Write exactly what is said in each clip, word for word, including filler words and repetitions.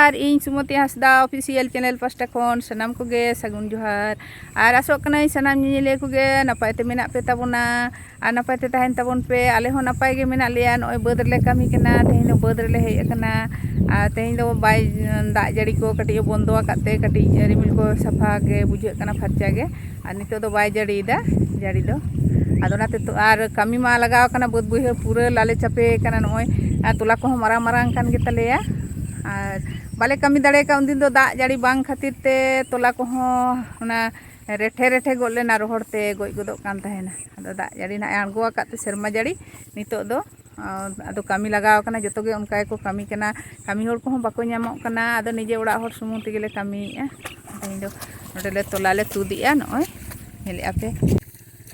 ᱟᱨ ᱤᱧ ᱥᱩᱢᱚᱛᱤ ᱦᱟᱸᱥᱫᱟ official channel ᱯᱟᱥᱴᱟ ᱠᱷᱚᱱ ᱥᱟᱱᱟᱢ ᱠᱚᱜᱮ ᱥᱟᱹᱜᱩᱱ ᱡᱚᱦᱟᱨ᱾ ᱟᱨ ᱟᱥᱚᱜ ᱠᱟᱹᱱᱟᱹᱧ ᱥᱟᱱᱟᱢ ᱧᱮᱧᱮᱞᱤᱭᱟᱹ ᱠᱚᱜᱮ ᱱᱟᱯᱟᱭ ᱛᱮ ᱢᱮᱱᱟᱜ ᱯᱮ ᱛᱟᱵᱚᱱᱟ ᱟᱨ ᱱᱟᱯᱟᱭ ᱛᱮ ᱛᱟᱦᱮᱱ ᱛᱟᱵᱚᱱ ᱯᱮ᱾ ᱟᱞᱮ ᱦᱚᱸ ᱱᱟᱯᱟᱭ ᱜᱮ ᱢᱮᱱᱟᱜ ᱞᱮᱭᱟ᱾ ᱱᱚᱜᱼᱚᱭ ᱵᱟᱹᱫᱽ ᱨᱮᱞᱮ ᱠᱟᱹᱢᱤ ᱠᱟᱱᱟ, ᱛᱮᱦᱮᱧ ᱫᱚ ᱵᱟᱹᱫᱽ ᱨᱮᱞᱮ ᱦᱮᱡ ᱟᱠᱟᱱᱟ᱾ ᱟᱨ ᱛᱮᱦᱮᱧ ᱫᱚ ᱵᱟᱭ, ᱫᱟᱜ ᱡᱟᱹᱲᱤ ᱠᱚ ᱠᱟᱹᱴᱤᱡ ᱮ ᱵᱚᱱᱫᱚ ᱟᱠᱟᱫ ᱛᱮ ᱠᱟᱹᱴᱤᱡ ᱨᱤᱢᱤᱞ ᱠᱚ ᱥᱟᱯᱷᱟ ᱜᱮ ᱵᱩᱡᱷᱟᱹᱜ ᱠᱟᱱᱟ, ᱯᱷᱟᱨᱪᱟ ᱜᱮ᱾ ᱟᱨ ᱱᱤᱛᱚᱜ ᱫᱚ ᱵᱟᱭ ᱡᱟᱹᱲᱤᱭᱮᱫᱟ ᱡᱟᱹᱲᱤ ᱫᱚ᱾ ᱟᱫᱚ ᱚᱱᱟᱛᱮ ᱛᱚ ᱟᱨ ᱠᱟᱹᱢᱤ ᱢᱟ ᱞᱟᱜᱟᱣ ᱠᱟᱱᱟ, ᱵᱟᱹᱫᱽ ᱵᱟᱹᱭᱦᱟᱹᱲ ᱯᱩᱨᱟᱹ ᱞᱟᱞᱮ ᱪᱟᱯᱮ ᱠᱟᱱᱟ᱾ ᱱᱚᱜᱼᱚᱭ ᱟᱨ ᱛᱚᱞᱟ ᱠᱚᱦᱚᱸ ᱢᱟᱨᱟᱝ ᱢᱟᱨᱟᱝ ᱠᱟᱱ ᱜᱮᱛᱟᱞᱮᱭᱟ᱾ ᱟᱨ ᱵᱟᱞᱮ ᱠᱟᱹᱢᱤ ᱫᱟᱲᱮ ᱠᱟᱣᱫᱟ ᱩᱱᱫᱤᱱ ᱫᱚ, ᱫᱟᱜ ᱡᱟᱹᱲᱤ ᱵᱟᱝ ᱠᱷᱟᱹᱛᱤᱨ ᱛᱮ ᱛᱚᱞᱟ ᱠᱚᱦᱚᱸ ᱚᱱᱟ ᱨᱮᱴᱷᱮ ᱨᱮᱴᱷᱮ ᱜᱚᱫ ᱞᱮᱱᱟ, ᱨᱚᱦᱚᱲ ᱛᱮ ᱜᱚᱡ ᱜᱚᱫᱚᱜ ᱠᱟᱱ ᱛᱟᱦᱮᱱᱟ᱾ ᱟᱫᱚ ᱫᱟᱜ ᱡᱟᱹᱲᱤ ᱱᱟᱜ ᱮ ᱟᱬᱜᱚ ᱟᱠᱟᱫ ᱛᱮ, ᱥᱮᱨᱢᱟ ᱡᱟᱹᱲᱤ, ᱱᱤᱛᱚᱜ ᱫᱚ ᱟᱫᱚ ᱠᱟᱹᱢᱤ ᱞᱟᱜᱟᱣ ᱠᱟᱱᱟ᱾ ᱡᱚᱛᱚ ᱜᱮ ᱚᱱᱠᱟ ᱜᱮᱠᱚ ᱠᱟᱹᱢᱤ ᱠᱟᱱᱟ᱾ ᱠᱟᱹᱢᱤ ᱦᱚᱲ ᱠᱚᱦᱚᱸ ᱵᱟᱠᱚ ᱧᱟᱢᱚᱜ ᱠᱟᱱᱟ᱾ ᱟᱫᱚ ᱱᱤᱡᱮ ᱚᱲᱟᱜ ᱦᱚᱲ ᱥᱩᱢᱩᱝ ᱛᱮᱜᱮ ᱞᱮ ᱠᱟᱹᱢᱤᱭᱮᱫᱼᱟ᱾ ᱛᱮᱦᱮᱧ ᱫᱚ ᱱᱚᱸᱰᱮ ᱞᱮ ᱛᱚᱞᱟ ᱞᱮ ᱛᱩᱫ ᱮᱜᱼᱟ᱾ ᱱᱚᱜᱼᱚᱭ ᱧᱮᱞᱮᱫᱼᱟ ᱯᱮ,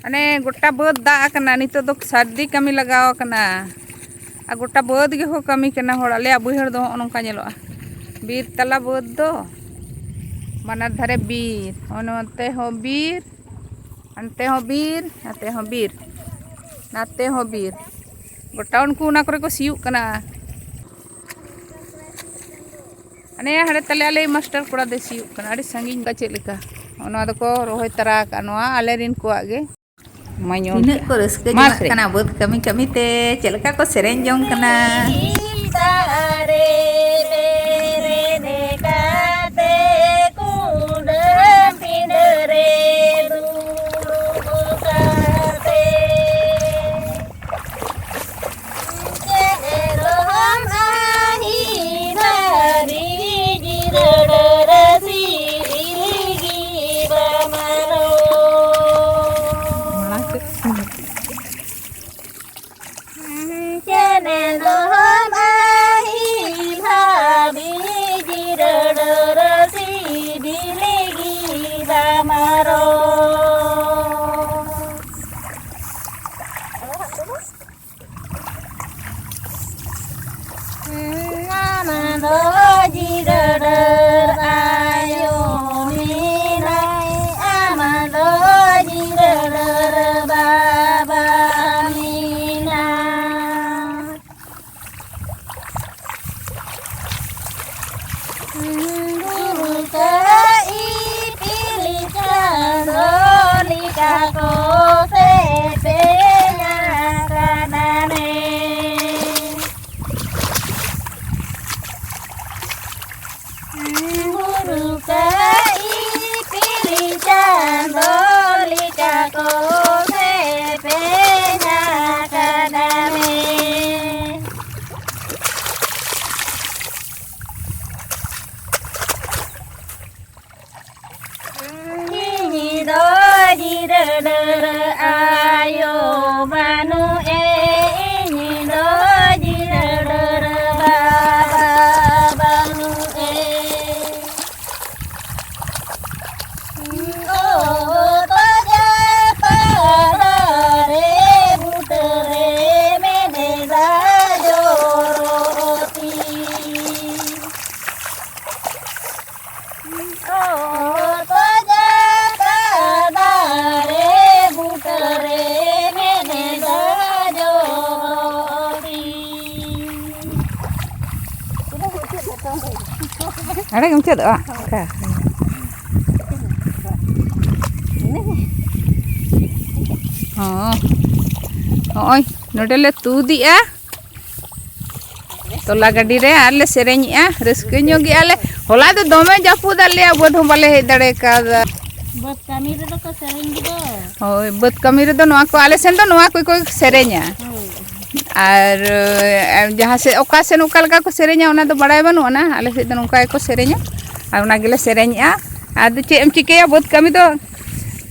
ᱚᱱᱮ ᱜᱚᱴᱟ ᱵᱟᱹᱫᱽ ᱫᱟᱜ ᱟᱠᱟᱱᱟ᱾ ᱱᱤᱛᱚᱜ ᱫᱚ ᱥᱟᱹᱨᱫᱤ ᱠᱟᱹᱢᱤ ᱞᱟᱜᱟᱣ ᱟᱠᱟᱱᱟ᱾ ᱟᱨ ᱜᱚᱴᱟ ᱵᱟᱹᱫᱽ ᱜᱮᱠᱚ ᱠᱟᱹᱢᱤ ᱠᱟᱱᱟ ᱦᱚᱲ᱾ ᱟᱞᱮᱭᱟᱜ ᱵᱟᱹᱭᱦᱟᱹᱲ ᱫᱚ ᱦᱚᱸᱜᱼᱚ ᱱᱚᱝᱠᱟ ᱧᱮᱞᱚᱜᱼᱟ, ᱵᱤᱨ ᱛᱟᱞᱟ ᱵᱟᱹᱫᱽ ᱫᱚ, ᱵᱟᱱᱟᱨ ᱫᱷᱟᱨᱮ ᱵᱤᱨ᱾ ᱦᱚᱸᱜᱼᱚ ᱱᱚᱛᱮ ᱦᱚᱸ ᱵᱤᱨ, ᱦᱟᱱᱛᱮ ᱦᱚᱸ ᱵᱤᱨ, ᱱᱟᱛᱮ ᱦᱚᱸ ᱵᱤᱨ, ᱱᱟᱛᱮ ᱦᱚᱸ ᱵᱤᱨ, ᱜᱚᱴᱟ ᱩᱱᱠᱩ ᱚᱱᱟ ᱠᱚᱨᱮ ᱠᱚ ᱥᱤᱭᱳᱜ ᱠᱟᱱᱟ᱾ ᱦᱟᱱᱮ ᱦᱟᱸᱰᱮ ᱛᱟᱞᱮ ᱟᱞᱮ ᱢᱟᱥᱴᱟᱨ ᱠᱚᱲᱟ ᱫᱚᱭ ᱥᱤᱭᱳᱜ ᱠᱟᱱᱟ, ᱟᱹᱰᱤ ᱥᱟᱺᱜᱤᱧ ᱜᱟ ᱪᱮᱫ ᱞᱮᱠᱟ᱾ ᱱᱚᱣᱟ ᱫᱚᱠᱚ ᱨᱚᱦᱚᱭ ᱛᱟᱨᱟ ᱟᱠᱟᱫᱼᱟ, ᱱᱚᱣᱟ ᱟᱞᱮ ᱨᱤᱱ ᱠᱚᱣᱟᱜ ᱜᱮ᱾ ᱢᱟᱧ ᱚᱞ ᱛᱤᱱᱟᱹᱜ ᱠᱮᱫ᱾ ᱠᱚ ᱨᱟᱹᱥᱠᱟᱹ ᱢᱟ ᱡᱚᱝᱟᱜ ᱥᱮᱨᱮᱧ᱾ ᱠᱟᱱᱟ ᱵᱟᱹᱫᱽ ᱠᱟᱹᱢᱤ ᱠᱟᱹᱢᱤ ᱛᱮ, ᱪᱮᱫ ᱞᱮᱠᱟ ᱠᱚ ᱥᱮᱨᱮᱧ ᱡᱚᱝ ᱠᱟᱱᱟ᱾ ᱫᱟᱨᱮ ᱵᱮᱨᱮᱫ ᱠᱟᱛᱮ ᱠᱩᱰᱟᱹᱢ ᱯᱤᱸᱰᱟᱹ ᱨᱮ ᱫᱩᱲᱩᱵ ᱠᱟᱛᱮ ᱪᱮᱫ ᱫᱚᱦᱚᱢ ᱟᱹᱦᱤ ᱵᱟᱹᱨᱤ ᱜᱤᱨᱟᱹ ᱨᱟᱹᱥᱤ ᱤᱞᱤᱜᱤ ᱵᱟᱢᱟᱨᱚ᱾ ᱢᱟᱲᱟᱝ ᱥᱮᱫ᱾ ᱪᱮᱫ ᱫᱚᱦᱚᱢ ᱟᱹᱦᱤ ᱠᱚ ᱥᱮᱯᱮᱧ ᱟᱠᱟᱱᱟ ᱨᱮ᱾ ᱵᱩᱨᱩ ᱠᱟᱜ ᱤᱯᱤᱞ ᱪᱟᱸᱫᱚ ᱞᱮᱠᱟ ᱠᱚ ᱥᱮᱯᱮᱧ ᱟᱠᱟᱱᱟ ᱨᱮ᱾ ᱤᱧ ᱫᱚ ᱡᱤᱨᱟᱹ ᱰᱟᱹᱨ ᱟᱭᱳ ᱵᱟᱹᱱᱩᱜ ᱮ, ᱤᱧ ᱫᱚ ᱡᱤᱨᱟᱹ ᱰᱟᱹᱨ ᱵᱟᱵᱟ ᱵᱟᱹᱱᱩᱜ ᱮ᱾ ᱚᱛ ᱡᱟᱯᱟᱜ ᱫᱟᱨᱮ ᱵᱩᱴᱟᱹ ᱨᱮ ᱢᱮᱱᱮᱫᱟ ᱡᱚᱨᱚ ᱛᱤ᱾ ᱚᱛ ᱡᱟᱯᱟᱜ ᱫᱟᱨᱮ ᱵᱩᱴᱟᱹ ᱨᱮ ᱢᱮᱱᱮᱫᱟ ᱡᱚᱨᱚ ᱛᱤ᱾ ᱟᱲᱮ ᱜᱮ ᱢᱩᱪᱟᱹᱫᱚᱜᱼᱟ᱾ ᱚᱠᱟ? ᱦᱚᱸ᱾ ᱦᱚᱸᱜᱼᱚᱭ ᱱᱚᱰᱮ ᱞᱮ ᱛᱩᱫᱮᱜᱼᱟ᱾ ᱛᱚᱞᱟ ᱜᱟᱹᱰᱤ ᱨᱮ ᱟᱨ ᱞᱮ ᱥᱮᱨᱮᱧᱮᱜᱼᱟ, ᱨᱟᱹᱥᱠᱟᱹ ᱧᱚᱜ ᱜᱮᱭᱟ ᱞᱮ᱾ ᱦᱚᱞᱟ ᱫᱚ ᱫᱚᱢᱮ ᱡᱟᱹᱯᱩᱫ ᱟᱫ ᱞᱮᱭᱟ, ᱵᱟᱹᱫᱽ ᱦᱚᱸ ᱵᱟᱞᱮ ᱦᱮᱡ ᱫᱟᱲᱮ ᱠᱟᱣᱫᱟ᱾ ᱵᱟᱹᱫᱽ ᱠᱟᱹᱢᱤ ᱨᱮᱫᱚ ᱠᱚ ᱥᱮᱨᱮᱧ ᱜᱮᱫᱚ᱾ ᱦᱳᱭ, ᱵᱟᱹᱫᱽ ᱠᱟᱹᱢᱤ ᱨᱮᱫᱚ ᱱᱚᱣᱟ ᱠᱚ, ᱟᱞᱮ ᱥᱮᱱ ᱫᱚ ᱱᱚᱣᱟ ᱠᱚ ᱠᱚ ᱥᱮᱨᱮᱧᱟ᱾ ᱦᱳᱭ᱾ ᱟᱨ, ᱮ, ᱡᱟᱦᱟᱸ ᱥᱮᱫ, ᱚᱠᱟ ᱥᱮᱱ ᱚᱠᱟ ᱞᱮᱠᱟ ᱠᱚ ᱥᱮᱨᱮᱧᱟ, ᱚᱱᱟ ᱫᱚ ᱵᱟᱲᱟᱭ ᱵᱟᱹᱱᱩᱜ ᱟᱱᱟ᱾ ᱟᱞᱮ ᱥᱮᱫ ᱫᱚ ᱱᱚᱝᱠᱟ ᱜᱮᱠᱚ ᱥᱮᱨᱮᱧᱟ, ᱟᱨ ᱚᱱᱟ ᱜᱮᱞᱮ ᱥᱮᱨᱮᱧᱮᱜᱼᱟ᱾ ᱟᱫᱚ ᱪᱮᱫ ᱮᱢ ᱪᱤᱠᱟᱹᱭᱟ, ᱵᱟᱹᱫᱽ ᱠᱟᱹᱢᱤ ᱫᱚ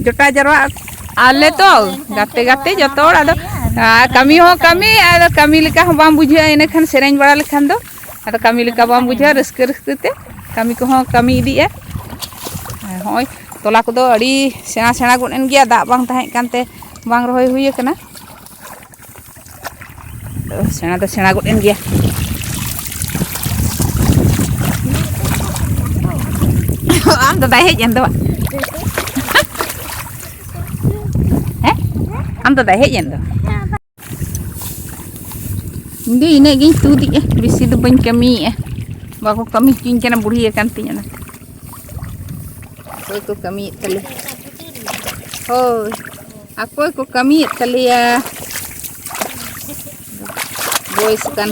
ᱡᱚᱴᱟ ᱡᱟᱨᱣᱟ ᱟᱞᱮ ᱛᱚ, ᱦᱳᱭ, ᱮᱱᱠᱷᱟᱱ ᱜᱟᱛᱮ ᱪᱮᱫ ᱜᱟᱛᱮ ᱦᱚᱸ ᱡᱚᱛᱚ ᱦᱚᱲ᱾ ᱟᱫᱚ, ᱵᱟᱲᱟᱭᱟ, ᱟᱨ, ᱠᱟᱹᱢᱤ ᱦᱚᱸ ᱠᱟᱹᱢᱤ, ᱟᱫᱚ ᱠᱟᱹᱢᱤ ᱞᱮᱠᱟ ᱦᱚᱸ ᱵᱟᱝ ᱵᱩᱡᱷᱟᱹᱜᱼᱟ ᱤᱱᱟᱹ ᱠᱷᱟᱱ ᱥᱮᱨᱮᱧ ᱵᱟᱲᱟ ᱞᱮᱠᱷᱟᱱ ᱫᱚ᱾ ᱟᱫᱚ ᱠᱟᱹᱢᱤ ᱞᱮᱠᱟ ᱵᱟᱝ ᱵᱩᱡᱷᱟᱹᱜᱼᱟ, ᱨᱟᱹᱥᱠᱟᱹ ᱨᱟᱹᱥᱠᱟᱹ ᱛᱮ ᱠᱟᱹᱢᱤ ᱠᱚᱦᱚᱸ ᱠᱟᱹᱢᱤ ᱤᱫᱤᱜᱼᱟ᱾ ᱟᱨ ᱦᱚᱸᱜᱼᱚᱭ ᱛᱚᱞᱟ ᱠᱚᱫᱚ ᱟᱹᱰᱤ ᱥᱮᱬᱟ ᱥᱮᱬᱟ ᱜᱚᱫ ᱮᱱ ᱜᱮᱭᱟ, ᱫᱟᱜ ᱵᱟᱝ ᱛᱟᱦᱮᱸ ᱠᱟᱱᱛᱮ ᱵᱟᱝ ᱨᱚᱦᱚᱭ ᱦᱩᱭ ᱟᱠᱟᱱᱟ᱾ ᱥᱮᱬᱟ ᱫᱚ ᱥᱮᱬᱟ ᱜᱚᱫ ᱮᱱ ᱜᱮᱭᱟ᱾ ᱟᱢ ᱫᱟᱫᱟᱭ ᱦᱮᱡ ᱮᱱ ᱫᱚ᱾ ᱦᱮᱸ? ᱟᱢ ᱫᱟᱫᱟᱭ ᱦᱮᱡ ᱮᱱ ᱫᱚ᱾ ᱤᱧ ᱫᱚ ᱤᱱᱟᱹᱜ ᱜᱤᱧ ᱛᱩᱫᱮᱜᱼᱟ, ᱵᱮᱥᱤ ᱫᱚ ᱵᱟᱹᱧ ᱠᱟᱹᱢᱤᱭᱮᱫᱼᱟ᱾ ᱵᱟᱠᱚ ᱠᱟᱹᱢᱤ ᱦᱚᱪᱚᱧ ᱠᱟᱱᱟ, ᱵᱩᱲᱦᱤ ᱟᱠᱟᱱ ᱛᱤᱧ ᱚᱱᱟᱛᱮ᱾ ᱚᱠᱚᱭ ᱠᱚ ᱠᱟᱹᱢᱤᱭᱮᱫ ᱛᱟᱞᱮ? ᱦᱳᱭ, ᱚᱠᱚᱭ ᱠᱚ ᱠᱟᱹᱢᱤᱭᱮᱫ ᱛᱟᱞᱮᱭᱟ? ᱵᱚᱭᱮᱥ ᱠᱟᱱ᱾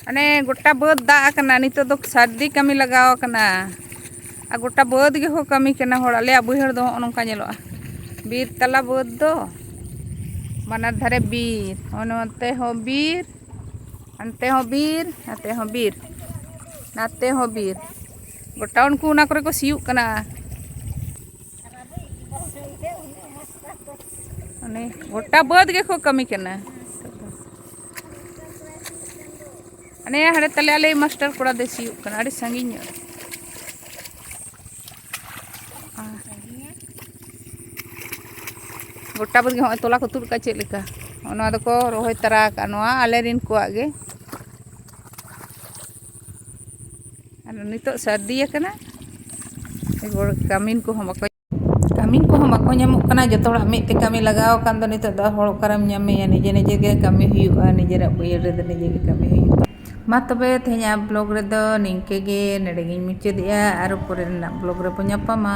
ᱚᱱᱮ ᱜᱚᱴᱟ ᱵᱟᱹᱫᱽ ᱫᱟᱜ ᱟᱠᱟᱱᱟ, ᱱᱤᱛᱚᱜ ᱫᱚ ᱥᱟᱹᱨᱫᱤ ᱠᱟᱹᱢᱤ ᱞᱟᱜᱟᱣ ᱟᱠᱟᱱᱟ᱾ ᱟᱨ ᱜᱚᱴᱟ ᱵᱟᱹᱫᱽ ᱜᱮᱠᱚ ᱠᱟᱹᱢᱤ ᱠᱟᱱᱟ ᱦᱚᱲ᱾ ᱟᱞᱮᱭᱟᱜ ᱵᱟᱹᱭᱦᱟᱹᱲ ᱫᱚ ᱦᱚᱸᱜᱼᱚ ᱱᱚᱝᱠᱟ ᱧᱮᱞᱚᱜᱼᱟ, ᱵᱤᱨ ᱛᱟᱞᱟ ᱵᱟᱹᱫᱽ ᱫᱚ, ᱵᱟᱱᱟᱨ ᱫᱷᱟᱨᱮ ᱵᱤᱨ, ᱱᱚᱜᱼᱚ ᱱᱚᱛᱮ ᱦᱚᱸ ᱵᱤᱨ, ᱦᱟᱱᱛᱮ ᱦᱚᱸ ᱵᱤᱨ, ᱱᱟᱛᱮ ᱦᱚᱸ ᱵᱤᱨ, ᱱᱟᱛᱮ ᱦᱚᱸ ᱵᱤᱨ, ᱜᱚᱴᱟ ᱩᱱᱠᱩ ᱚᱱᱟ ᱠᱚᱨᱮ ᱠᱚ ᱥᱤᱭᱳᱜ ᱠᱟᱱᱟ᱾ ᱚᱱᱮ ᱜᱚᱴᱟ ᱵᱟᱹᱫᱽ ᱜᱮᱠᱚ ᱠᱟᱹᱢᱤ ᱠᱟᱱᱟ᱾ ᱦᱟᱱᱮ ᱦᱟᱸᱰᱮ ᱛᱟᱞᱮ ᱟᱞᱮ ᱢᱟᱥᱴᱟᱨ ᱠᱚᱲᱟ ᱫᱚᱭ ᱥᱤᱭᱳᱜ ᱠᱟᱱᱟ, ᱟᱹᱰᱤ ᱥᱟᱺᱜᱤᱧ ᱧᱚᱜ ᱨᱮ᱾ ᱜᱚᱴᱟ ᱵᱟᱹᱫᱽ ᱜᱮ ᱦᱚᱸᱜᱼᱚᱭ ᱛᱚᱞᱟ ᱠᱚ ᱛᱩᱫ ᱠᱟᱜᱼᱟ ᱪᱮᱫ ᱞᱮᱠᱟ᱾ ᱱᱚᱣᱟ ᱫᱚᱠᱚ ᱨᱚᱦᱚᱭ ᱛᱟᱨᱟ ᱟᱠᱟᱫᱼᱟ, ᱱᱚᱣᱟ ᱟᱞᱮ ᱨᱮᱱ ᱠᱚᱣᱟᱜ ᱜᱮ᱾ ᱟᱨ ᱱᱤᱛᱚᱜ ᱥᱟᱹᱨᱫᱤ ᱟᱠᱟᱱᱟ, ᱮᱨᱯᱚᱨ ᱠᱟᱹᱢᱤᱱ ᱠᱚᱦᱚᱸ ᱵᱟᱠᱚ, ᱠᱟᱹᱢᱤᱱ ᱠᱚᱦᱚᱸ ᱵᱟᱠᱚ ᱧᱟᱢᱚᱜ ᱠᱟᱱᱟ᱾ ᱡᱚᱛᱚ ᱦᱚᱲᱟᱜ ᱢᱤᱫ ᱛᱮ ᱠᱟᱹᱢᱤ ᱞᱟᱜᱟᱣ ᱟᱠᱟᱱ ᱫᱚ ᱱᱤᱛᱚᱜ ᱫᱚ ᱦᱚᱲ ᱚᱠᱟᱨᱮᱢ ᱧᱟᱢᱮᱭᱟ? ᱱᱤᱡᱮ ᱱᱤᱡᱮ ᱜᱮ ᱠᱟᱹᱢᱤ ᱦᱩᱭᱩᱜᱼᱟ, ᱱᱤᱡᱮᱨᱟᱜ ᱵᱟᱹᱭᱦᱟᱹᱲ ᱨᱮᱫᱚ ᱱᱤᱡᱮ ᱜᱮ ᱠᱟᱹᱢᱤ ᱦᱩᱭᱩᱜᱼᱟ᱾ ᱢᱟ ᱛᱚᱵᱮ ᱛᱮᱦᱮᱧᱟᱜ ᱵᱞᱚᱜ ᱨᱮᱫᱚ ᱱᱤᱝᱠᱟᱹ ᱜᱮ, ᱱᱚᱰᱮ ᱜᱤᱧ ᱢᱩᱪᱟᱹᱫᱮᱜᱼᱟ᱾ ᱟᱨᱚ ᱯᱚᱨᱮ ᱨᱮᱱᱟᱜ ᱵᱞᱚᱜ ᱨᱮᱵᱚ ᱧᱟᱯᱟᱢᱟ᱾